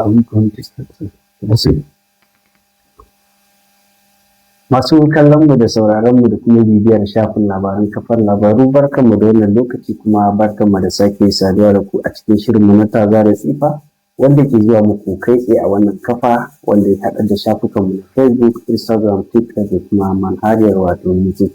Are we going to start? Let's. Masu kallon mu da sauraron mu da kuma bibiyar shafin labaran kafar labaru, barkanmu da wannan lokaci, kuma barkanmu da sake saduwa da ku a cikin shirinmu na Taza da Tsifa, wanda ke zuwa muku kai tsaye a wannan kafa wanda ya haɗa da shafukanmu na Facebook, Instagram, TikTok da kuma manhajar wato YouTube.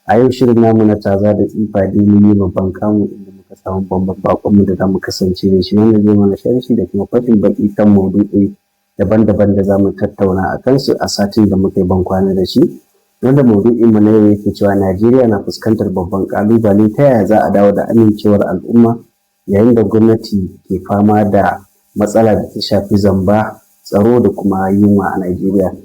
A yau shirin namu na Taza da Tsifa dai mun yi babban kamu, inda muka samu babban baƙonmu da za mu kasance da shi, wanda zai mana sharhi da kuma fashin baƙi kan maudu'i daban-daban da za mu tattauna a kansu a satin da muka yi bankwana da shi. Wanda maudu'in mu na yau yake cewa Najeriya na fuskantar babban ƙalubale, ta yaya za a dawo da amincewar al'umma yayin da gwamnati ke fama da matsala da ta shafi zamba, tsaro da kuma yunwa a Najeriya.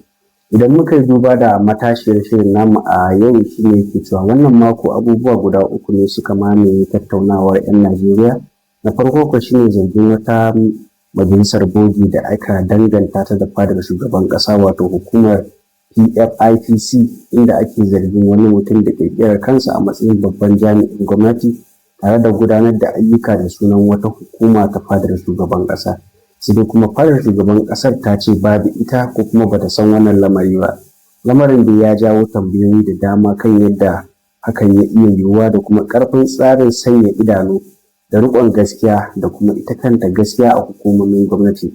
Idan muka yi duba da matashiyar shirin namu a yau, shine yake cewa wannan mako abubuwa guda uku ne suka mamaye tattaunawar 'yan Najeriya. Na farko ko shine zargin wata majalisar bogi da aka danganta ta da fadar shugaban ƙasa, wato hukumar PFIPC, inda ake zargin wani mutum da ƙirƙirar kansa a matsayin babban jami'in gwamnati tare da gudanar da ayyuka da sunan wata hukuma ta fadar shugaban ƙasa. Sai dai kuma fadar shugaban ƙasar ta ce babu ita ko kuma bata san wannan lamari ba. Lamarin da ya jawo tambayoyi da dama kan yadda hakan ya iya yiwuwa da kuma ƙarfin tsarin sanya idanu da riƙon gaskiya da kuma ita kanta gaskiya a hukumomin gwamnati.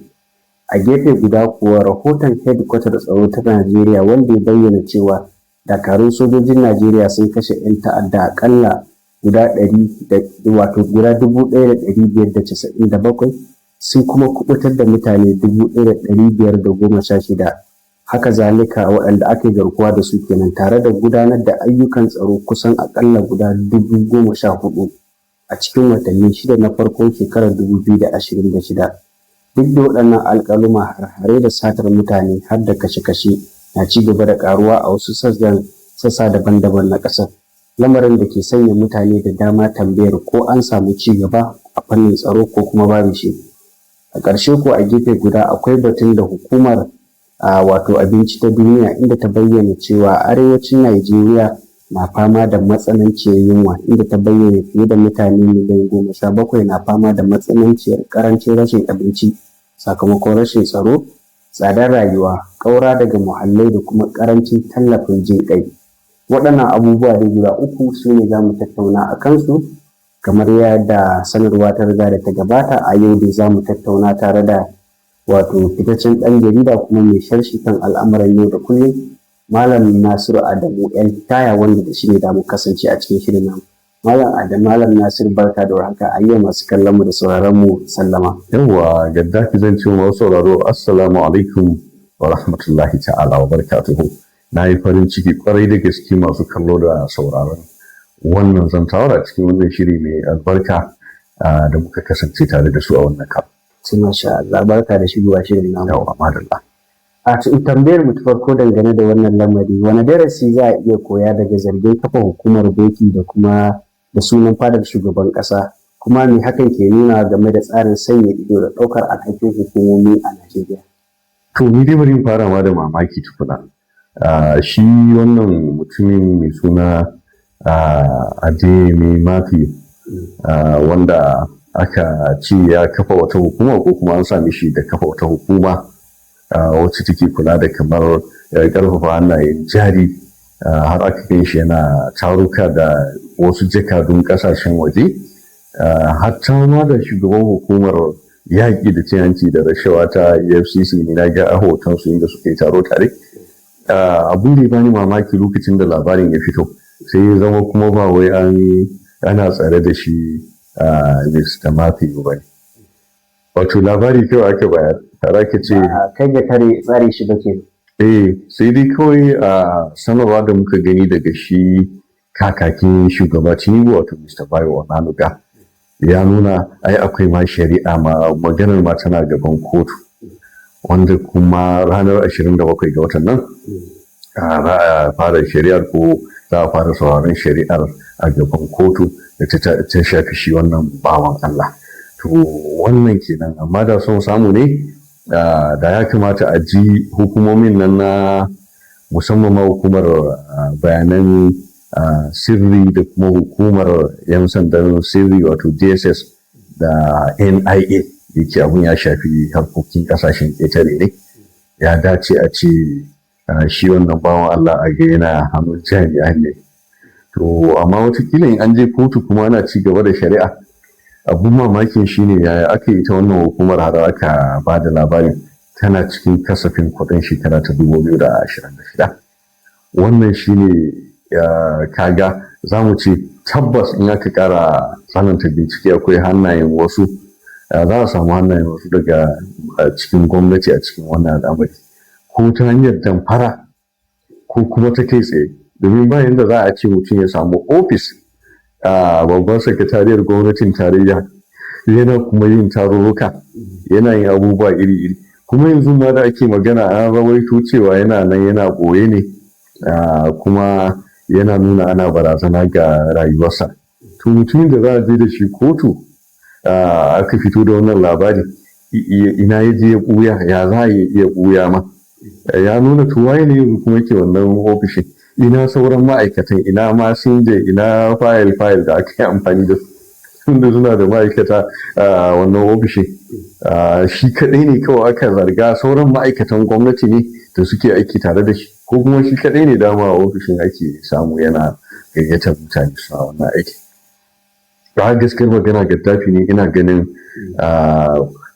A gefe guda kuwa, rahoton hedikwatar tsaro ta Najeriya wanda ya bayyana cewa dakarun sojojin Najeriya sun kashe 'yan ta'adda aƙalla guda ɗari da wato guda 1,597, sun kuma kuɓutar da mutane 1,516, haka zalika waɗanda aka yi garkuwa da su kenan, tare da gudanar da ayyukan tsaro kusan aƙalla guda 14,000 a cikin watanni 6 na farkon shekarar 2026. Duk da waɗannan alƙaluma, hare-hare da satar mutane har da kashe-kashe na ci gaba da ƙaruwa a wasu sassa daban-daban na ƙasar. Lamarin da ke sanya mutane da dama tambayar ko an samu ci gaba a fannin tsaro ko kuma babu shi. A ƙarshe ko, a gefe guda akwai batun da hukumar wato abinci ta duniya, inda ta bayyana cewa arewacin Najeriya na fama da matsananciyar yunwa, inda ta bayyana fiye da mutane miliyan 17 na fama da matsananciyar ƙarancin rashin abinci sakamakon rashin tsaro, tsadar rayuwa, ƙaura daga muhallai da kuma ƙarancin tallafin jin ƙai. Waɗannan abubuwa dai guda uku su ne za mu tattauna a kansu kamar yadda sanarwa ta riga da ta gabata. A yau dai za mu tattauna tare da wato fitaccen ɗan jarida kuma mai sharhi kan al'amuran yau da kullum, Malam Nasiru Adamu El Hikaya, wanda da shi ne da mu kasance a cikin shirin namu. Malam Adamu, Malam Nasiru, barka da warhaka, a yi masu kallon mu da sauraron mu sallama. Yawwa, Gaddafi, zan ce masu sauraro assalamu alaikum wa rahmatullahi ta'ala wa barakatuhu. Na yi farin ciki kwarai da gaske, masu kallo da sauraron wannan zantawar a cikin wannan shiri mai albarka da muka kasance tare da su a wannan karo. Sai masha Allah, barka da shigowa shirin namu. Yawwa, madalla. A tambayar mu ta farko dangane da wannan lamari, wani darasi za a iya koya daga zargin kafa hukumar bogi da kuma da sunan fadar shugaban ƙasa, kuma me hakan ke nuna game da tsarin sanya ido da ɗaukar alhakin hukumomi a Najeriya? To, ni dai bari in fara ma da mamaki tukuna. Shi wannan mutumin mai suna Adeyemi Matthew, wanda aka ce ya kafa wata hukuma ko kuma an sami shi da kafa wata hukuma wacce take kula da kamar karfafa hannayen jari, har aka gan shi yana taruka da wasu jakadun kasashen waje, hatta ma da shugaban hukumar yaƙi da cin hanci da rashawa ta EFCC ne, na ga a hoton su inda suka yi taro tare. Abin da ya bani mamaki, lokacin da labarin ya fito, sai ya zama kuma ba wai an ana tsare da shi Mr. Matthew ba ne. Wato labari kawai aka bayar, har aka ce Kai ga kare tsare shi ba ke. Eh, sai dai kawai a sanarwa da muka gani daga shi kakakin shugaba Tinubu, wato Mr. Bayo Onanuga, ya nuna ai akwai ma shari'a ma, maganar ma tana gaban kotu, wanda kuma ranar 27 ga watan nan za a fara shari'ar ko za a fara sauraron shari'ar a gaban kotu da ta shafi shi wannan bawan Allah. To, wannan kenan, amma da son samu ne da ya kamata a ji hukumomin nan na musamman ma hukumar bayanan sirri da kuma hukumar 'yan sandan sirri, wato DSS da NIA. Yake abun ya shafi harkokin kasashen ƙetare ne, ya dace a ce shi wannan bawan Allah a ga yana hannun jami'an ne. To amma watakila in an je kotu kuma ana ci gaba da shari'a, abun mamakin shine yaya aka yi ta wannan hukumar har aka ba da labarin tana cikin kasafin kuɗin shekara ta 2026. Wannan shine kaga za mu ce tabbas in aka ƙara tsananta bincike akwai hannayen wasu, za a samu hannayen wasu daga cikin gwamnati a cikin wannan al'amari, ko ta hanyar damfara ko kuma ta kai tsaye, domin bayan da za a ce mutum ya samu ofis a babban sakatariyar gwamnatin tarayya, yana kuma yin tarurruka, yana yin abubuwa iri-iri. Kuma yanzu ma da ake magana, an rawaito cewa yana nan yana ɓoye ne, kuma yana nuna ana barazana ga rayuwarsa. To mutumin da za a je da shi kotu, aka fito da wannan labari, ina ya je ya ɓuya? Ya za a iya ɓuya ma? Ya nuna, to waye ne yanzu kuma ke wannan ofishin? Ina sauran ma'aikatan? Ina masinja? Ina fayil fayil da aka yi amfani da su, tunda suna da ma'aikata a wannan ofishin? Shi kaɗai ne kawai aka zarga? Sauran ma'aikatan gwamnati ne da suke aiki tare da shi, ko kuma shi kaɗai ne dama a ofishin ake samu yana gayyatar mutane suna wannan aiki? Ba gaskiyar magana, Gaddafi ne, ina ganin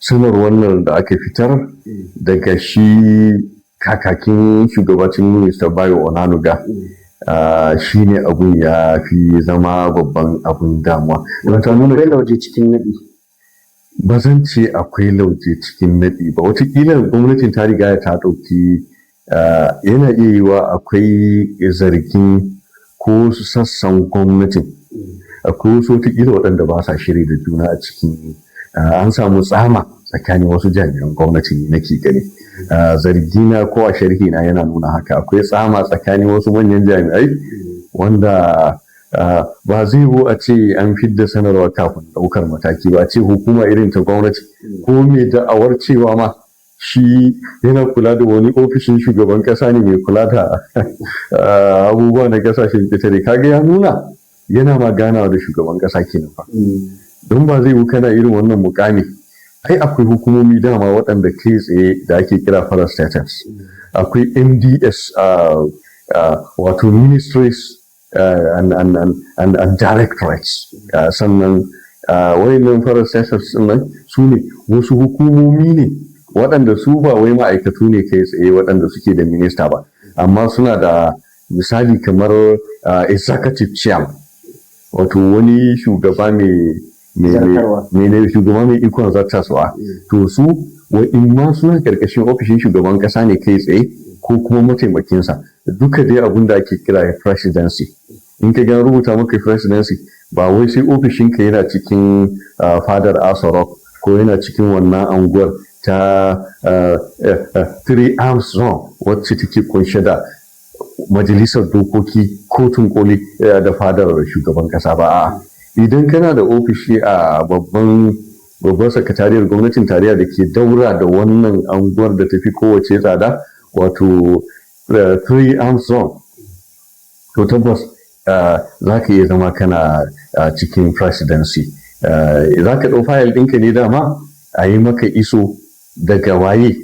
sanarwar nan da aka fitar daga shi kakakin shugabacin, Minista Bayo Onanuga, shi ne abun ya fi zama babban abun damuwa. Don ta nuna akwai lauje cikin naɗi. Ba zan ce akwai lauje cikin naɗi ba. Watakila gwamnatin ta riga ta ɗauki, yana iya yiwa akwai zargin ko wasu sassan gwamnatin, akwai wasu watakila waɗanda ba sa shiri da juna a cikin, an samu tsama tsakanin wasu jami'an gwamnati ne nake gani. Zargina ko a sharhi na yana nuna haka, akwai tsama tsakanin wasu manyan jami'ai wanda ba zai yiwu a ce an fidda sanarwa kafin ɗaukar mataki ba, a ce hukuma irin ta gwamnati ko mai da'awar cewa ma shi yana kula da wani ofishin shugaban ƙasa ne mai kula da abubuwa na ƙasashen ƙetare. Kaga ya nuna yana ma ganawa da shugaban ƙasa kenan fa, don ba zai yiwu kana irin wannan mukami. Ai akwai hukumomi dama waɗanda kai tsaye da ake kira parastatals. Akwai MDS, wato ministries and directorates. Sannan wayannan parastatals nan su ne wasu hukumomi ne waɗanda su ba wai ma'aikatu ne kai tsaye waɗanda suke da minista ba, amma suna da misali kamar executive chairman, wato wani shugaba mai mai shugaba mai ikon zartaswa. To su in ma suna karkashin ofishin shugaban kasa ne kai tsaye ko kuma mataimakinsa, duka dai abun da ake kira presidency. In ka ga rubuta maka presidency, ba wai sai ofishinka yana cikin fadar Aso Rock ko yana cikin wannan anguwar ta Three Arms Zone, wacce take kunshe da majalisar dokoki, kotun koli da fadar shugaban kasa ba. A'a, idan kana da ofishi a babban sakatariyar gwamnatin tarayya da ke daura da wannan anguwar da tafi kowace tsada, wato Three Arms Zone, to tabbas za ka iya zama kana cikin presidency. Za ka ɗau fayil ɗinka ne dama a yi maka iso daga waye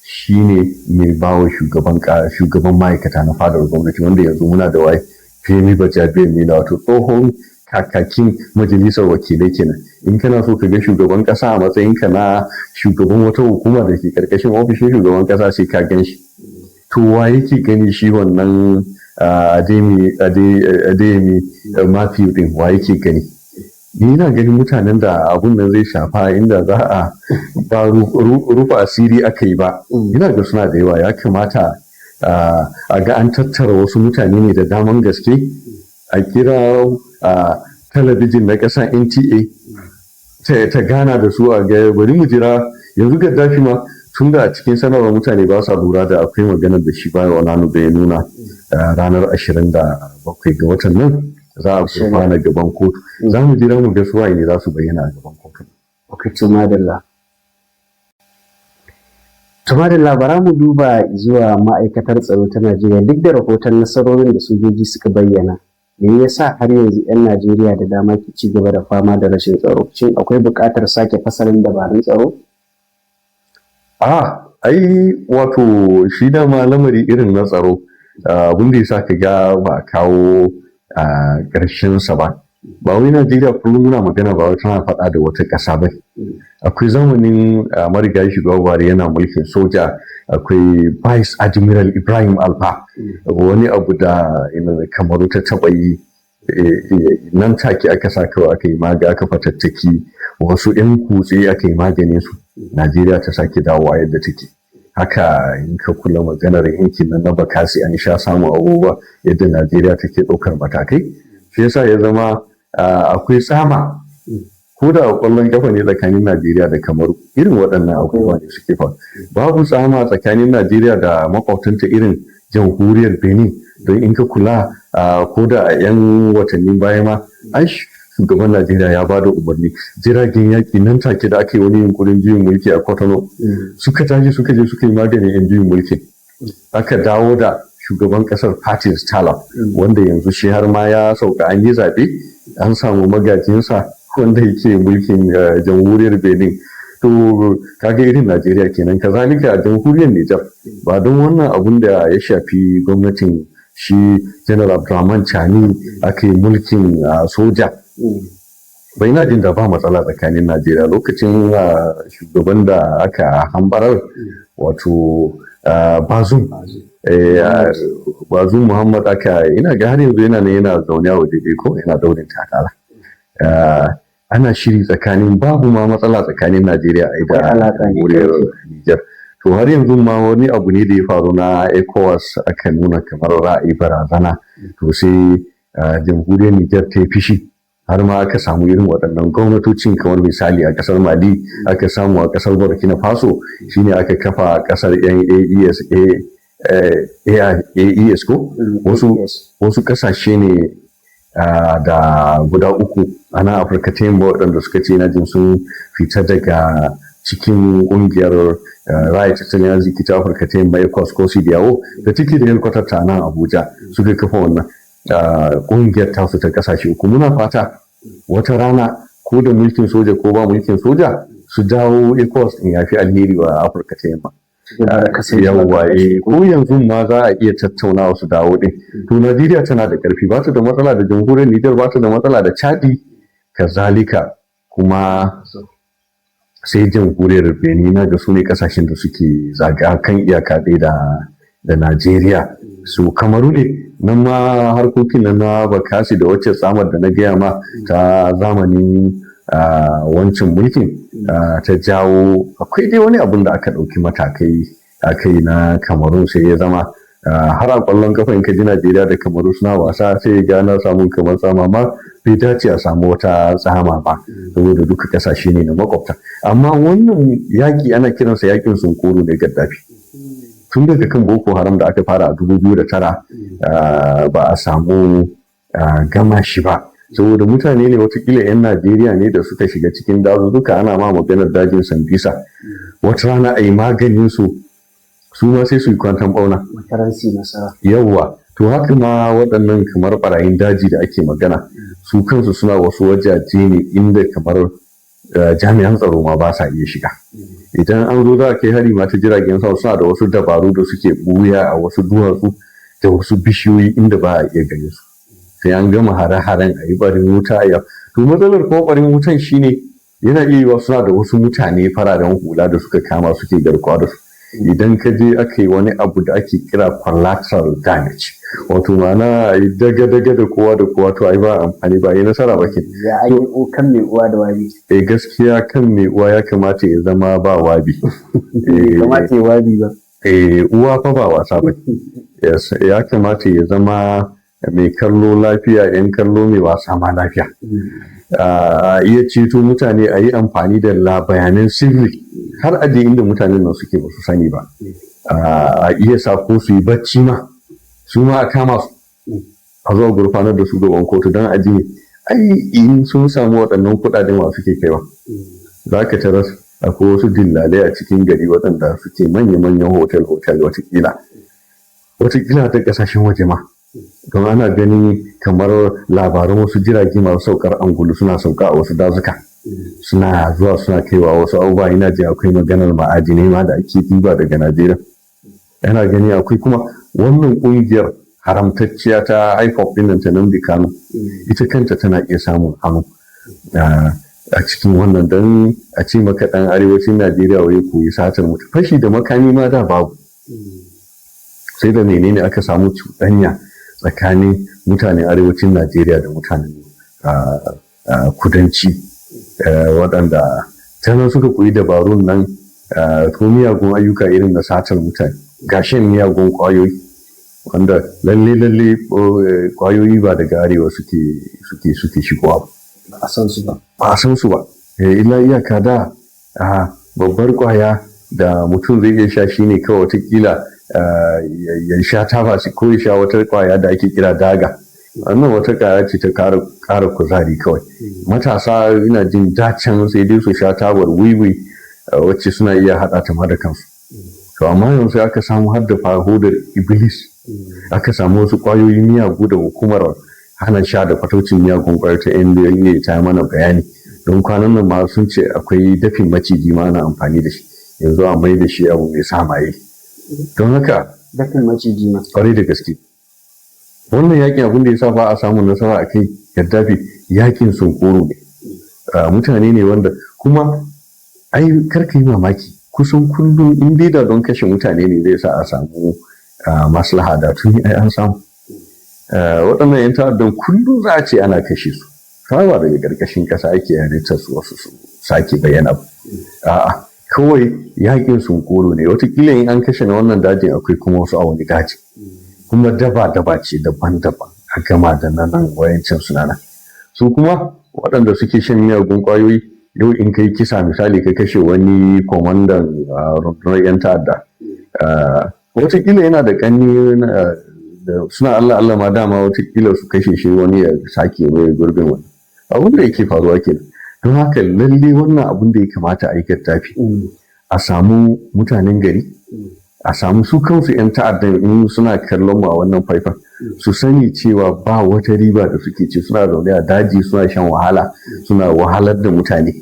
shine mai bawa shugaban ma'aikata na fadar gwamnati, wanda yanzu muna da waye? Femi Gbajabiamila, wato tsohon kakakin majalisar wakilai kenan. In kana so ka ga shugaban kasa a matsayinka na shugaban wata hukuma da ke karkashin ofishin shugaban kasa, sai ka gan shi. To wa yake gani shi wannan Adeyemi Matthew din? Wa yake gani? Ni ina ganin mutanen da abun nan zai shafa, inda za a ba rufa asiri aka yi ba, ina ga suna da yawa. Ya kamata a ga an tattara wasu mutane ne da daman gaske, a kira talabijin na ƙasa NTA ta gana da su, a ga. Bari mu jira yanzu, Gaddafi, ma tun da a cikin sanarwar mutane ba sa lura da akwai maganar da shi Bayo Onanuga ya nuna ranar 27 ga watan nan za a gurfana gaban kotu. Za mu jira mu ga su waye ne za su bayyana a gaban kotu. Ok, to madalla. To madalla, bara mu duba zuwa ma'aikatar tsaro ta Najeriya. Duk da rahoton nasarorin da sojoji suka bayyana Me yasa har yanzu 'yan Najeriya da dama ke ci gaba da fama da rashin tsaro? Shin akwai buƙatar sake fasalin dabarun tsaro? Ai wato shi dama lamari irin na tsaro, abin da yasa ka ga ba a kawo ƙarshen sa ba. Ba wai Najeriya kullum muna magana ba wai tana faɗa da wata ƙasa ba. Akwai zamanin marigayi shugaba Buhari yana mulkin soja, akwai Vice Admiral Ibrahim Alfa, wani abu da Kamaru ta taɓa yi, nan take aka sa kawai aka yi maga aka fatattaki wasu 'yan kutse, aka yi maganin su, Najeriya ta sake dawowa yadda take. Haka in ka kula maganar yankin nan na Bakasi, an sha samun abubuwa yadda Najeriya take ɗaukar matakai. Shi yasa ya zama akwai tsama ko da ƙwallon kafa ne tsakanin Najeriya da Kamaru, irin waɗannan abubuwa ne suke faru. Babu tsama tsakanin Najeriya da makwabtanta irin Jamhuriyar Benin, don in ka kula, ko da a 'yan watannin baya ma, ai shugaban Najeriya ya bada umarni, jiragen yaƙi nan take da aka yi wani yunkurin juyin mulki a Kwatano suka tashi suka je suka yi maganin 'yan juyin mulki, aka dawo da shugaban kasar Patrice Talon, wanda yanzu shi har ma ya sauka, an yi zaɓe, an samu magajinsa wanda yake mulkin Jamhuriyar Benin. To kaga irin Najeriya kenan. Kazalika a Jamhuriyar Nijar, ba don wannan abun da ya shafi gwamnatin shi Janar Abdurrahman Chani aka yi mulkin soja bai, na jin da ba matsala tsakanin Najeriya. Lokacin shugaban da aka hambarar, wato Bazum, Bazum Muhammad, aka ina ga har yanzu yana ne yana zaune a waje ko yana daurin takara, ana shiri tsakanin, babu ma matsala tsakanin Najeriya ai da Jamhuriyar Nijar. To har yanzu ma wani abu ne da ya faru na ECOWAS, aka nuna kamar ra'ayi barazana, to sai Jamhuriyar Nijar ta yi fishi, har ma aka samu irin waɗannan gwamnatocin, kamar misali a ƙasar Mali, aka samu a ƙasar Burkina Faso, shine aka kafa ƙasar yan AES, AES ko wasu ƙasashe ne da guda uku a nan Afirka ta Yamma, waɗanda suka ce na jin sun fita daga cikin ƙungiyar raya tattalin arziki ta Afirka ta Yamma, ECOWAS ko CEDEAO, da take da headquarter ta nan Abuja, suka kafa wannan ƙungiyar tasu ta ƙasashe uku. Muna fata wata rana, ko da mulkin soja ko ba mulkin soja, su dawo ECOWAS din, yafi alheri wa Afirka ta Yamma. Yawwa, ko yanzu ma za a iya tattaunawa su dawo din. To Najeriya tana da ƙarfi, ba ta da matsala da Jamhuriyar Nijar, ba ta da matsala da Chadi, kazalika kuma sai Jamhuriyar Benin. Na ga su ne kasashen da suke zaga kan iyaka ɗaya da Najeriya. Su Kamaru ne, nan ma harkokin nan na Bakasi da wacce tsamar da na gaya ma ta zamanin wancan mulkin ta jawo, akwai dai wani abun da aka ɗauki matakai aka yi na Kamarun, sai ya zama har a ƙwallon kafa in ka ji Najeriya da Kamaru suna wasa, sai ya gana samun kamar tsama, amma bai dace a samu wata tsama ba, saboda duka kasashe ne na makwabta. Amma wannan yaƙi ana kiransa yaƙin sunkuru ne, Gaddafi. Tun daga kan Boko Haram da aka fara a 2009, ba a samu gama shi ba, saboda mutane ne watakila 'yan Najeriya ne da suka shiga cikin dazuzzuka, ana ma maganar dajin Sambisa. Wata rana a yi maganin su, su ma sai su yi kwantan bauna. Yawwa, to haka ma waɗannan kamar barayin daji da ake magana, su kansu suna wasu wajaje ne inda kamar jami'an tsaro ma ba sa iya shiga. Idan an zo za a kai hari ma ta jiragen sama, suna da wasu dabaru da suke buya a wasu duwatsu da wasu bishiyoyi inda ba a iya ganin su, sai an gama hare-haren a yi barin wuta. A to matsalar kuma barin wutan shine yana iya yiwa suna da wasu mutane fararen hula da suka kama suke garkuwa da su. Idan ka je aka yi wani abu da ake kira collateral damage, wato ma'ana a yi daga-daga da kowa da kowa, to ai ba amfani, ba yi nasara ba ke. Ya yi kan mai uwa da wabi. Eh, gaskiya kan mai uwa ya kamata ya zama ba wabi. Kamata ya wabi ba. Eh, uwa fa ba wasa ba. Yes, ya kamata ya zama mai kallo lafiya, yan kallo mai wasa ma lafiya. A iya ceto mutane, a yi amfani da bayanan sirri har a je inda mutanen nan suke ba su sani ba, a iya sa ko su yi bacci ma, su ma a kama su, a zuwa gurfanar da su gaban kotu don aji. Ai in sun samu waɗannan kuɗaɗen, wa suke kaiwa? Za ka taras akwai wasu dillalai a cikin gari waɗanda suke manya-manyan hotel-hotel, watakila ta ƙasashen waje ma. Don ana ganin kamar labaran wasu jirage masu saukar angulu suna sauka a wasu dazuka, suna zuwa suna kaiwa wasu abubuwa. Ina ji akwai maganar ma'adinai ma da ake ɗiba daga Najeriya. Yana gani akwai kuma wannan ƙungiyar haramtacciya ta IPOB ɗin ta Nnamdi Kanu, ita kanta tana iya samun hannu a cikin wannan. Don a ce maka ɗan arewacin Najeriya wai koyi satar mutu, fashi da makami ma da babu, sai da menene aka samu cuɗanya tsakanin mutanen arewacin Najeriya da mutanen kudanci, waɗanda ta nan suka koyi dabarun nan ko miyagun ayyuka irin na satar mutane, ga shan miyagun ƙwayoyi, wanda lalle lalle ƙwayoyi ba daga arewa suke shigowa ba. A san su ba. Ba a san su ba. Illa iyaka da babbar ƙwaya da mutum zai iya sha shine kawai watakila ya sha taba ko ya sha wata ƙwaya da ake kira daga. Wannan wata ƙwaya ce ta ƙara kuzari kawai. Matasa ina jin dacen sai dai su sha tabar wiwi, wacce suna iya haɗa ta ma da kansu. To amma yanzu aka samu har da hodar iblis, aka samu wasu ƙwayoyi miyagu da hukumar hana sha da fataucin miyagun ƙwayoyi ta NDLEA ta mana bayani. Don kwanan nan ma sun ce akwai dafin maciji ma ana amfani da shi yanzu, a mai da shi abu mai sa maye. Don haka Dafin maciji ma? Kwarai da gaske. Wannan yakin, abin da ya sa ba a samun nasara a kai, Gaddafi, yakin sunkuru ne. Mutane ne wanda kuma ai karka yi mamaki, kusan kullum in dai da don kashe mutane ne zai sa a samu maslaha, da tuni ai an samu. Waɗannan 'yan ta'addan kullum za a ce ana kashe su, ba daga ƙarƙashin ƙasa ake halittar su wasu su sake bayyana ba. A'a, kawai yakin sunkuru ne. Watakila in an kashe na wannan dajin, akwai kuma wasu a wani daji, kuma daba daba ce daban-daban. A gama da na nan, wayancin suna nan. Su kuma waɗanda suke shan miyagun ƙwayoyi, yau in kai kisa, misali ka kashe wani kwamandan rundunar 'yan ta'adda, watakila yana da ƙanni da suna Allah Allah ma dama watakila su kashe shi, wani ya sake mai gurbin wani. Abin da yake faruwa kenan. Don haka lalle wannan abin da ya kamata a yi, tafi a samu mutanen gari, a samu su kansu 'yan ta'addan, in suna kallon mu a wannan faifan, su sani cewa ba wata riba da suke ci. Suna zaune a daji, suna shan wahala, suna wahalar da mutane,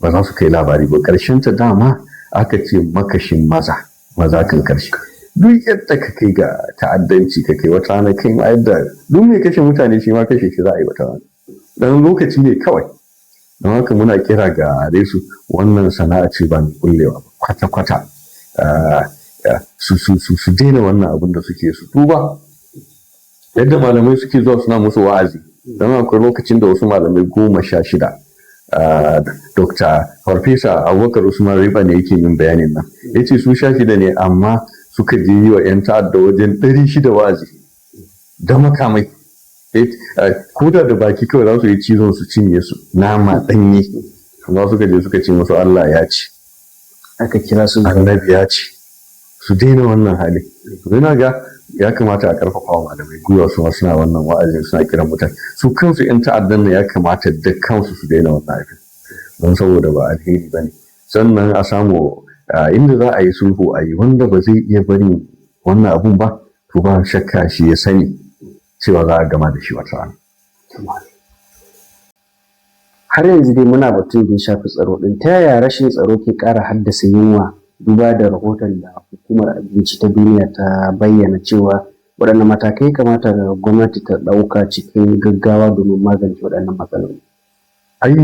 ba za su kai labari ba. Ƙarshen ta dama aka ce makashin maza maza kan karshe. Duk yadda ka kai ga ta'addanci, ka kai wata rana kai ma yadda duk mai kashe mutane shi ma kashe shi za a yi wata rana, dan lokaci ne kawai. Don haka muna kira ga su, wannan sana'a ce ba mai kullewa ba kwata-kwata. Su daina wannan abin da suke, su duba yadda malamai suke zuwa suna musu wa'azi. Don akwai lokacin da wasu malamai 16, Dr. Farfesa Abubakar Usman Riba ne yake yin bayanin nan, ya ce su 16 ne, amma suka je yi wa 'yan ta'adda wajen 600 wa'azi da makamai, ko da da baki kawai za su yi cizon su cinye su nama ɗanye. Amma suka je suka ce musu Allah ya ce, Aka kira su. Annabi ya ce, su daina wannan hali. Yana ga ya kamata a karfafa wa malamai gwiwa, su ma suna wannan wa'azin, suna kiran mutane. Su kansu yan ta'addan nan ya kamata da kansu su daina wannan abin, don saboda ba alheri ba ne. Sannan a samu inda za a yi sulhu a yi. Wanda ba zai iya bari wannan abun ba, to ba shakka shi ya sani cewa za a gama da shi wata rana. Har yanzu dai muna batun da ya shafi tsaro ɗin. Ta yaya rashin tsaro ke ƙara haddasa yunwa, duba da rahoton da hukumar abinci ta duniya ta bayyana cewa waɗanne matakai kamata gwamnati ta ɗauka cikin gaggawa domin magance waɗannan matsaloli? Ai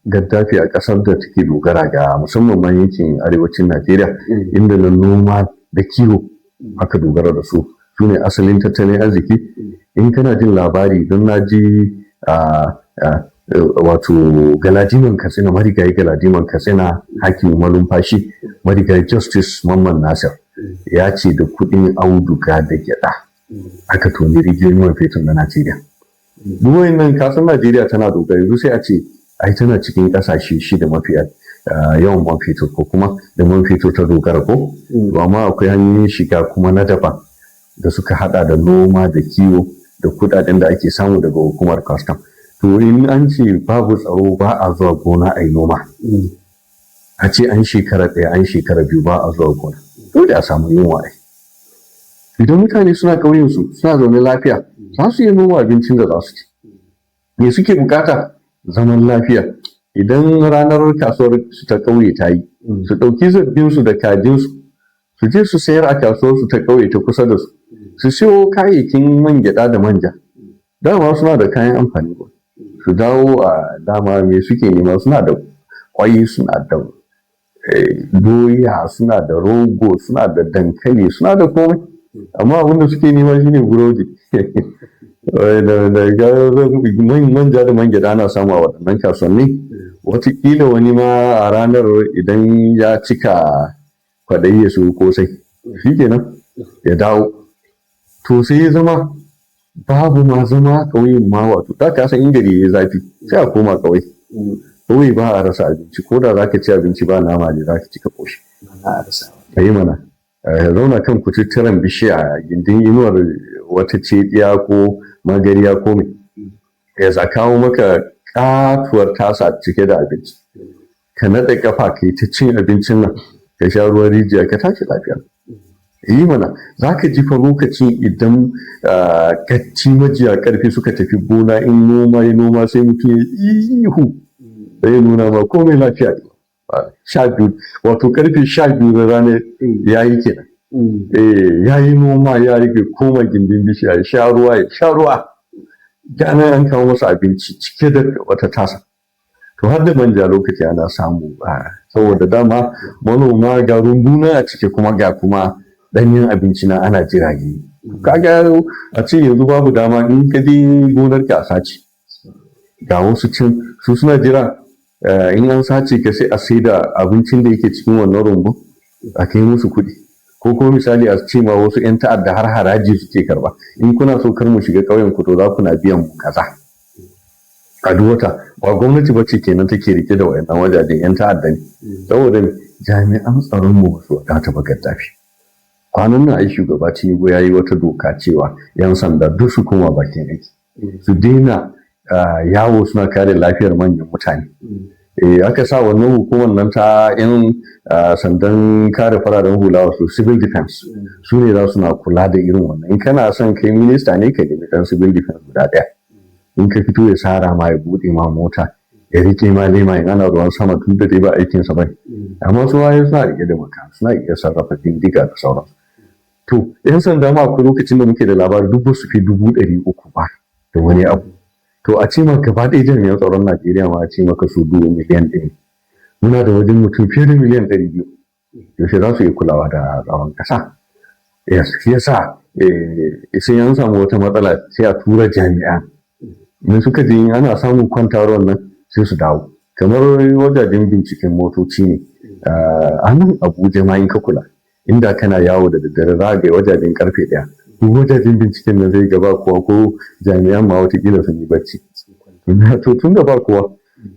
Gaddafi, a ƙasar da take dogara ga, musamman ma yankin arewacin Najeriya, inda na noma da kiwo aka dogara da su, su ne asalin tattalin arziki. In kana jin labari, don na ji wato Galadiman Katsina, marigayi Galadiman Katsina, Hakimin Malumfashi, marigayi Justice Mamman Nasir, ya ce da kuɗin auduga da gyaɗa aka toni rijiyoyin man fetur na Najeriya. Duk wayannan kasan Najeriya tana dogara. Yanzu sai a ce ai tana cikin ƙasashe shida mafi yawan man fetur, ko kuma da man fetur ta dogara ko. Amma akwai hanyoyin shiga kuma na daban da suka hada da noma da kiwo da kudaden da ake samu daga hukumar custom. To in an ce babu tsaro, ba a zuwa gona a yi noma, a ce an shekara ɗaya, an shekara 2 ba a zuwa gona, dole a samu yunwa ai. Idan mutane suna ƙauyensu suna zaune lafiya, za su iya noma abincin da za su ci. Me suke bukata? Zaman lafiya. Idan ranar kasuwar su ta ƙauye ta yi, su ɗauki zabbinsu da kajinsu su je su sayar a kasuwar su ta ƙauye ta kusa da su, su siyo kayayyakin man gyaɗa da manja. Dama suna da kayan amfani, ba su dawo a dama. Me suke nema? Suna da kwai, suna da doya, suna da rogo, suna da dankali, suna da komai, amma abin da suke nema shine burodi da manja da man gyaɗa. Ana samu a waɗannan kasuwanni. Wataƙila wani ma a ranar idan ya cika kwaɗayi ya siyo kosai, shi kenan ya dawo. To sai ya zama babu ma zama ƙauyen ma. Wato da ka san in gari ya zafi sai a koma ƙauye. Ƙauye ba a rasa abinci, ko da zaka ci abinci ba nama ne, zaka ci ka ƙoshi. Ba za a rasa. Ka yi mana ka zauna kan kututturen bishiya a gindin inuwar wata cediya ko magariya ko mai ya za kawo maka katuwar tasa cike da abinci, ka naɗe kafa ka yi ta cin abincin nan, ka sha ruwan rijiya, ka tashi lafiya. Yi mana za ka ji fa lokacin idan kacci majiya karfi suka tafi gona, in noma ya noma, sai mutum ya ihu, sai nuna ma komai lafiya ne. 12, wato karfe 12 na rana ya yi kenan. Ya yi noma, ya rike, koma gindin bishiya ya sha ruwa, ya sha ruwa, gana an kawo masa abinci cike da wata tasa, to har da manja lokaci ana samu, saboda dama manoma ga rumbuna a cike, kuma ga kuma ɗanyen abinci na ana jirage. Kaga a ce yanzu babu dama in ka je gonar ka a sace. Ga wasu can su suna jira, in an sace ka sai a saida abincin da yake cikin wannan rumbun a kai musu kuɗi, ko kuma misali a ce ma wasu 'yan ta'adda har haraji suke karba: in kuna so kar mu shiga ƙauyen ku, to za ku na biyan mu kaza a duk wata. Ba gwamnati ba ce kenan take rike da wayannan wajajen, 'yan ta'adda ne, saboda jami'an tsaron mu ba su wadata ba. Gaddafi, kwanan nan ai shugaba Tinubu ya yi wata doka cewa 'yan sanda duk su koma bakin aiki, su daina yawo suna kare lafiyar manyan mutane. Aka sa wannan hukumar nan ta 'yan sandan kare fararen hula, wasu civil defense, su ne za su na kula da irin wannan. In kana son kai minista ne, ka nemi dan civil defense guda ɗaya, in ka fito ya sara ma, ya buɗe ma mota, ya rike ma lema in ana ruwan sama, tun da dai ba aikinsa ba ne. Amma su waye suna rike da makam, suna iya sarrafa bindiga da sauransu. To yan sanda ma akwai lokacin da muke da labari duk su fi 300,000 ba da wani abu. To a ce maka gaba ɗaya jami'an tsaron Najeriya ma a ce maka su 1,000,000, muna da wajen mutum fiye da 200,000,000, yaushe za su yi kulawa da tsaron ƙasa? Yes, shi yasa sai an samu wata matsala sai a tura jami'a. In suka je ana samun kwantarwar nan sai su dawo. Kamar wajajen binciken motoci ne a nan Abuja ma, in ka kula, inda kana yawo da daddare za ga wajajen karfe 1 duk wajajen binciken nan zai gaba kowa, ko jami'an ma watakila sun yi bacci. To tun da ba kowa,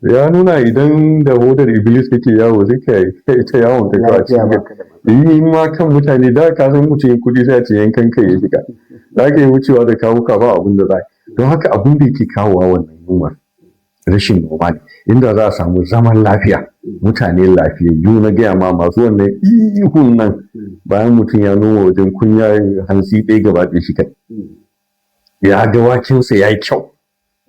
ya nuna idan da hodar iblis kake yawo, sai ka ita yawon ka kawai cikin yi ma kan mutane. Da ka san mutum kuɗi sai a ce yankan kai ya shiga, za ka yi wucewa da kawuka, ba abin da za. Don haka abin da yake kawowa wannan yunwar rashin noma ne. Inda za a samu zaman lafiya, mutane lafiyayyu, na gaya ma, masu wannan ihun nan, bayan mutum ya noma wajen kunya hantsi ɗaya gaba ɗaya shi kai ya ga wakensa ya yi kyau.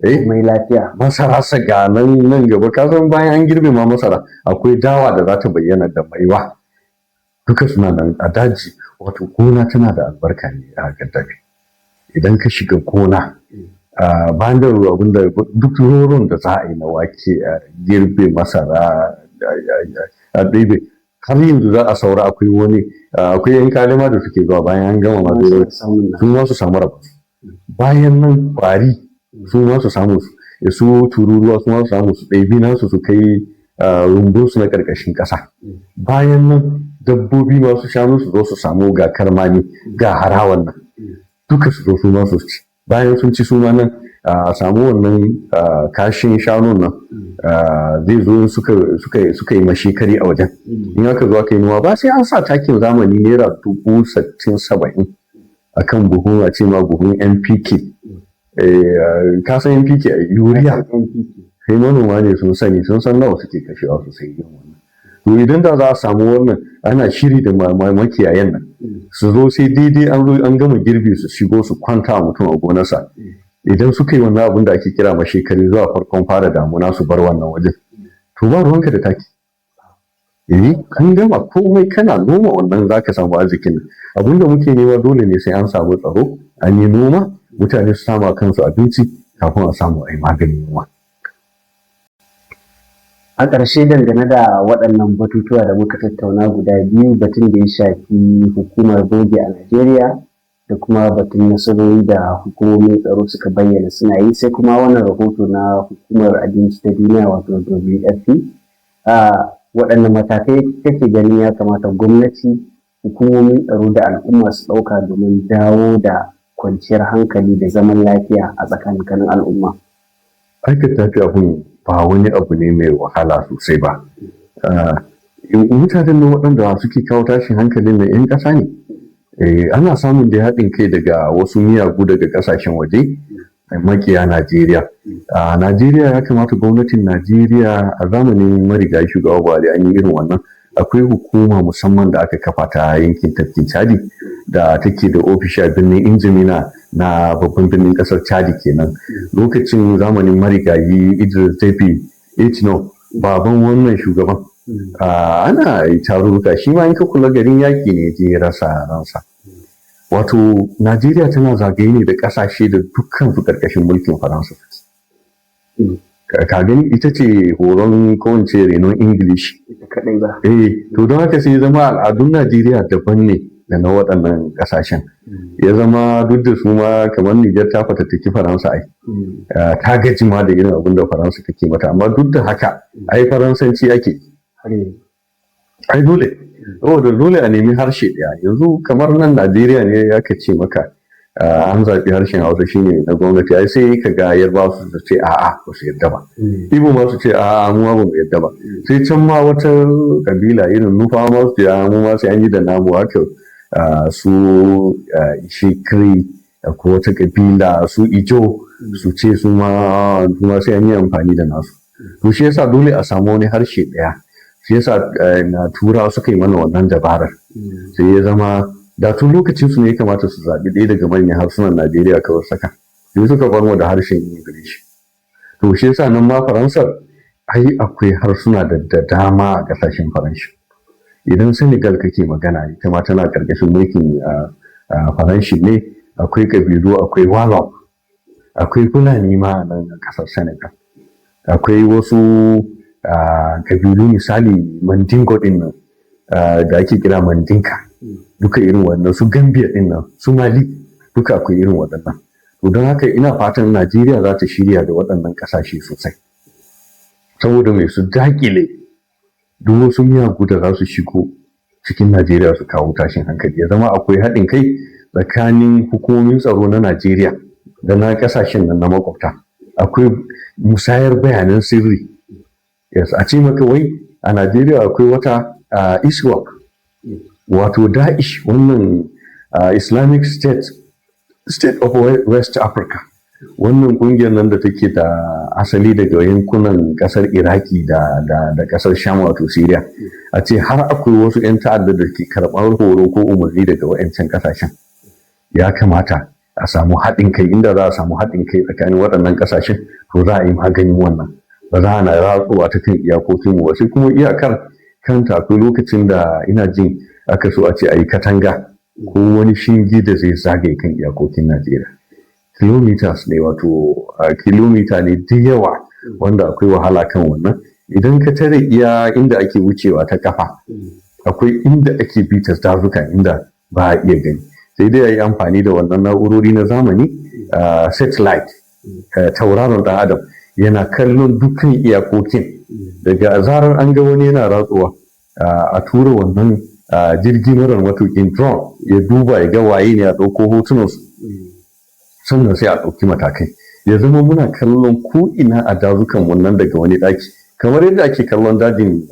Mai lafiya. Masara sa ga nan nan gaba, ka san bayan an girbe ma masara akwai dawa da za ta bayyana da maiwa, duka suna nan a daji. Wato gona tana da albarka ne a Gaddafi. Idan ka shiga gona, bayan da abin da duk roron da za a yi na wake, a girbe masara, a ɗebe, har yanzu za a saura. Akwai wani, akwai yan kalima da suke zuwa bayan an gama masu su ma su samu rabu. Bayan nan kwari su ma su samu, su tururuwa su ma su samu su ɗebi nasu su kai rumbun su na ƙarƙashin ƙasa. Bayan nan dabbobi masu shanu su zo su samu, ga karmami, ga harawan nan, duka su zo su ma su ci. Bayan sun ci, su ma nan a samu wannan kashin shanun nan zai zo suka yi mashekari a wajen. In aka zo aka yi noma, ba sai an sa takin zamani naira 60,000, 70 a kan buhun, a ce ma buhun NPK. Ka san NPK a urea, sai manoma ne sun sani, sun san nawa suke kashewa su sai yin wannan. To idan da za a samu wannan, ana shiri da makiyayan nan. Su zo sai daidai an zo an gama girbi su shigo su kwanta mutum a gonarsa. Idan suka yi wannan abin da ake kira mashekari zuwa farkon fara damuna, su bar wannan wajen, to ba ruwanka da taki. Eh, an gama komai, kana noma wannan zaka samu arzikin. Abin da muke nema, dole ne sai an samu tsaro, an yi noma, mutane su sama kansu abinci kafin a samu a yi maganin yunwa. A ƙarshe, dangane da waɗannan batutuwa da muka tattauna guda biyu, batun da ya shafi hukumar bogi a Najeriya da kuma batun nasarori da hukumomin tsaro suka bayyana suna yi, sai kuma wannan rahoto na Hukumar Abinci ta Duniya, wato WFP, waɗanne matakai kake ganin ya kamata gwamnati, hukumomin tsaro da al'umma su ɗauka domin dawo da kwanciyar hankali da zaman lafiya a tsakankanin al'umma? Aikata tafi abun ba wani abu ne mai wahala sosai ba. Mutanen nan waɗanda suke kawo tashin hankalin nan 'yan ƙasa ne. Ana samun dai haɗin kai daga wasu miyagu daga ƙasashen waje, makiya Najeriya. A Najeriya ya kamata gwamnatin Najeriya, a zamanin marigayi shugaba Buhari an yi irin wannan. Akwai hukuma musamman da aka kafa ta yankin tafkin Chadi da take da ofishi a birnin Injimina na babban birnin kasar Chadi kenan. Lokacin zamanin marigayi Idris Deby Itno, baban wannan shugaban, ana tarurruka. Shi ma in ka kula, garin yaƙi ne je rasa ransa. Wato Najeriya tana zagaye ne da ƙasashe da dukkan su ƙarƙashin mulkin Faransa suke. Ka gani, ita ce horon, ko in ce renon Ingilishi. Ita kaɗai ba. Eh, to don haka sai zama al'adun Najeriya daban ne da na waɗannan ƙasashen. Ya zama duk da su ma kamar Nijar ta fatattaki Faransa ai. Ta gaji ma da irin abin da Faransa take mata, amma duk da haka ai Faransanci ake. Ai dole. Saboda dole a nemi harshe ɗaya. Yanzu kamar nan Najeriya ne aka ce maka an zaɓi harshen Hausa shine na gwamnati, ai sai ka ga Yarbawa su ce a'a, ba su yarda ba. Ibo ma su ce a'a, mu ma ba mu yarda ba. Sai can ma wata kabila irin Nufawa ma su ce a'a, mu ma sai an yi da namu. Haka su Itsekiri ko wata kabila su Ijo su ce su ma sai an yi amfani da nasu. To shi yasa dole a samu wani harshe ɗaya. Shi yasa na Turawa suka yi mana wannan dabarar. Sai ya zama da tun lokacin su ne ya kamata su zaɓi ɗaya daga manyan harsunan Najeriya kawai saka. Sai suka bar mu da harshen Ingilishi. To shi yasa nan ma Faransar ai akwai harsuna da dama a ƙasashen Faransa. Idan Senegal kake magana, ita ma tana ƙarƙashin mulkin Faranshi ne, akwai ƙabilu, akwai Wolof, akwai Fulani ma a nan ƙasar Senegal. Akwai wasu ƙabilu, misali Mandingo ɗin nan da ake kira Mandinka. Duka irin wannan, su Gambia ɗin nan, su Mali, duka akwai irin waɗannan. To don haka ina fatan Najeriya za ta shirya da waɗannan ƙasashe sosai. Saboda mai su daƙile duk wasu miyagu da za su shigo cikin Najeriya su kawo tashin hankali. Ya zama akwai haɗin kai tsakanin hukumomin tsaro na Najeriya da na ƙasashen nan na makwabta. Akwai musayar bayanan sirri. Yes, a ce maka wai a Najeriya akwai wata ISWAP, wato Daesh, wannan Islamic State of West Africa. Wannan kungiyar nan da take da asali daga yankunan kasar Iraki da kasar Sham, wato Syria. A ce har akwai wasu 'yan ta'adda da ke karɓar horo ko umarni daga wa'yancan kasashen. Ya kamata a samu haɗin kai. Inda za a samu haɗin kai tsakanin waɗannan kasashen, to za a yi maganin wannan. Ba za a na ratsowa ta kan iyakokin mu ba. Sai kuma iyakar kanta, akwai lokacin da ina jin aka so a ce a yi katanga ko wani shinge da zai zagaye kan iyakokin Najeriya. Kilometers ne, wato kilomita ne da yawa wanda akwai wahala kan wannan. Idan ka tare iya inda ake wucewa ta kafa, akwai inda ake bi ta dazuka inda ba a iya gani. Sai dai a yi amfani da wannan na'urori na zamani, satellite, tauraron ɗan adam yana kallon dukkan iyakokin. Daga zarar an ga wani yana ratsuwa, a tura wannan jirgi marar matukin, drone, ya duba ya ga waye ne, a ɗauko hotunansu, sannan sai a ɗauki matakai. Ya zama muna kallon ko ina a dazukan wannan daga wani ɗaki, kamar yadda ake kallon dajin,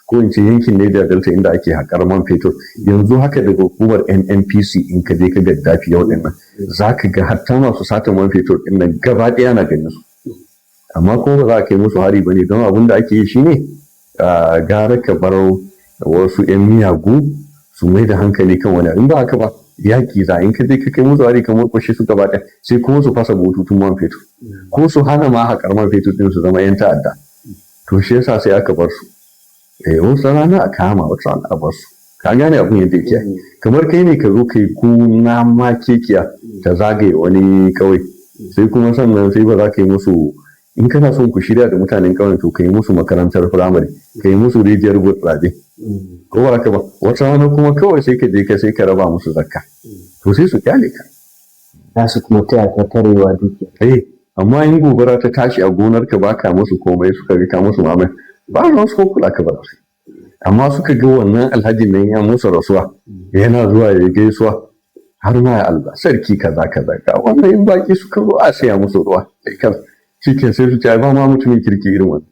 ko in ce yankin Niger Delta inda ake haƙar man fetur yanzu haka daga hukumar NNPC. In ka je ka ga dafi yau ɗin nan, za ka ga hatta masu satan man fetur ɗin nan gaba ɗaya na ganin su, amma kuma ba za a kai musu hari ba ne, don abin da ake yi shine gara ka bar wasu 'yan miyagu. Su mai da hankali kan wani. In ba haka ba, yaƙi za in ka je ka kai musu hari ka murƙushe su gaba ɗaya, sai kuma su fasa bututun man fetur ko su hana ma haƙar man fetur ɗin, su zama 'yan ta'adda. To shi yasa sai aka bar su. Eh, wasu rana a kama, wasu rana a bar su. Ka gane abin yadda yake? Kamar kai ne ka zo kai gona ma kekiya ta zagaye wani kawai, sai kuma sannan sai ba za ka yi musu. In kana son ku shirya da mutanen ƙauyen, to ka yi musu makarantar firamare, ka yi musu rijiyar burtsatse, ko ba haka ba? Wata rana kuma kawai sai ka je ka sai ka raba musu zakka, to sai su kyale ka. Za su kuma taya ka tarewa dukiya. Eh, amma in gobara ta tashi a gonar ka, baka musu komai, suka ga ka musu mamai, ba ruwan su, ko kula ka ba su. Amma suka ga wannan alhaji nan ya musu rasuwa, yana zuwa ya gaisuwa, har ma ya Allah sarki, kaza kaza, ka wannan in baki suka zo a saya musu ruwa, sai kan shike sai su ce ai ba ma mutumin kirki irin wannan.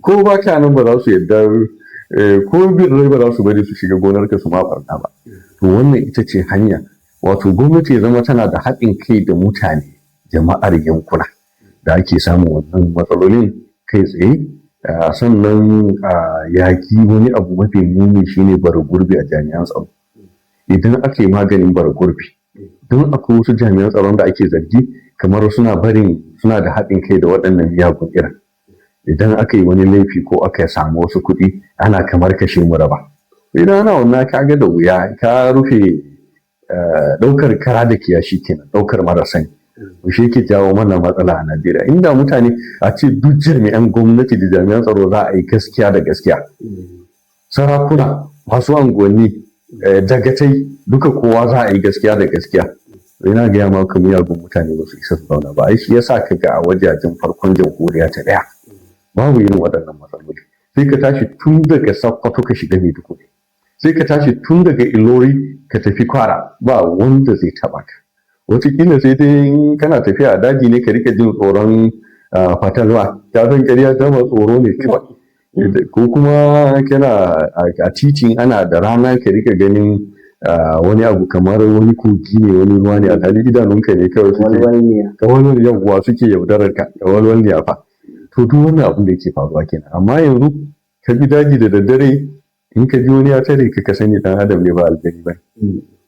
Ko ba ka nan, ba za su yarda, ko birrai ba za su bari su shiga gonar ka su ma barna ba. To wannan ita ce hanya, wato gwamnati ya zama tana da haɗin kai da mutane, jama'ar yankuna da ake samun wannan matsalolin kai tsaye. Sannan yaƙi wani abu mafi muni shine bara gurbi a jami'an tsaro. Idan aka yi maganin bara gurbi, don akwai wasu jami'an tsaron da ake zargi kamar suna barin suna da haɗin kai da waɗannan miyagun irin, idan aka yi wani laifi ko aka samu wasu kuɗi, ana kamar kashe mu raba. Idan ana wannan, ka ga da wuya ka rufe ɗaukar kara da kiyashi kenan, ɗaukar mara sani. Shi yake jawo mana matsala a Najeriya. Inda mutane a ce duk jami'an gwamnati da jami'an tsaro za a yi gaskiya da gaskiya, sarakuna, masu unguwanni, dagatai, duka kowa za a yi gaskiya da gaskiya, ina gaya maka miyagun mutane ba su isa su zauna ba. Ai shi yasa ka ga a wajajen farkon jamhuriya ta ɗaya babu irin waɗannan matsaloli. Sai ka tashi tun daga Sokoto ka shiga Maiduguri, sai ka tashi tun daga Ilori ka tafi Kwara, ba wanda zai taɓa ka. Wataƙila sai dai in kana tafiya a daji ne ka rika jin tsoron fatalwa. Ka san ƙarya ta ma tsoro ne kawai. Ko kuma kana a titin ana da rana, ka rika ganin wani abu kamar wani kogi ne, wani ruwa ne, alhali idanunka ne kawai suke Walwalniya. Kawalwal, yawwa, suke yaudarar ka, kawalwalniya fa. To duk wannan abin da yake faruwa kenan. Amma yanzu ka bi daji da daddare, in ka ji wani ya tare ka, ka sani dan adam ne ba aljani ba.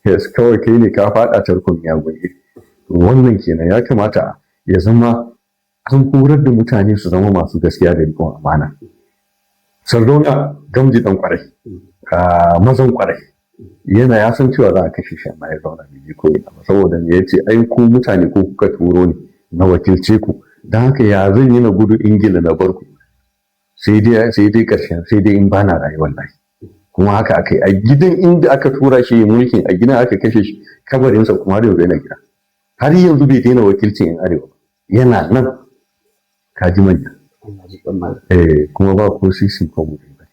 Yes, kawai kai ne ka faɗa tarkon miyagun iri. Wannan kenan. Ya kamata ya zama an horar da mutane su zama masu gaskiya da riƙon amana. Sardauna Gamji dan kwarai, mazan kwarai, yana ya san cewa za a kashe shi, amma ya zauna bai je ko ina ba. Saboda me? Yace ai ku mutane ko kuka turo ni na wakilce ku, don haka ya zan yi na gudu Ingila na bar ku? Sai dai karshen, sai dai in bana rayuwar lahi. Kuma haka aka yi. A gidan inda aka tura shi mulkin, a gidan aka kashe shi. Kabarinsa kuma har yanzu yana gida, har yanzu bai daina wakilcin yan arewa ba, yana nan. Ka ji manya. Allah ji kan malam. Eh, kuma ba ko sisi ko mu ba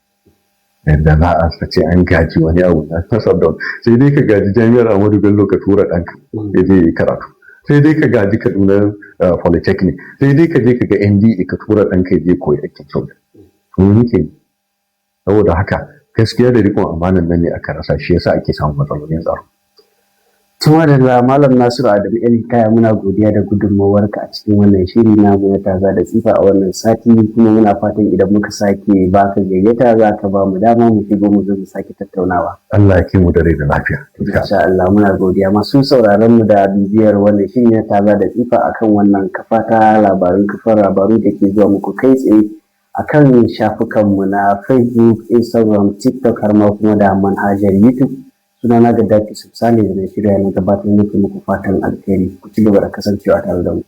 yadda za a ce an gaji wani abu na Sardauna. Sai dai ka gaji Jami'ar Ahmadu Bello ka tura ɗanka ya je yi karatu, sai dai ka gaji Kaduna Polytechnic, sai dai ka je ka ga NDA ka tura ɗanka ya je koyi aikin soja. To muke saboda haka gaskiya da riƙon amanan nan ne aka rasa, shi yasa ake samun matsalolin tsaro. Tuma da Malam Nasiru Adamu El Hikaya, muna godiya da gudunmawarka a cikin wannan shiri namu na Taza da Tsifa a wannan sati, kuma muna fatan idan muka sake baka gayyata, za ka ba mu dama mu shigo mu zo mu sake tattaunawa. Allah ya kai mu da rai da lafiya. Insha Allah, muna godiya. Masu sauraron mu da bibiyar wannan shiri na Taza da Tsifa akan wannan kafa ta labarun kafar labaru da ke zuwa muku kai tsaye akan shafukanmu na Facebook, Instagram, TikTok, har ma kuma da manhajar YouTube. Sunana Gaddafi Sale da na shirya na gabatar muku fatan alheri. Ku ci gaba da kasancewa tare da mu.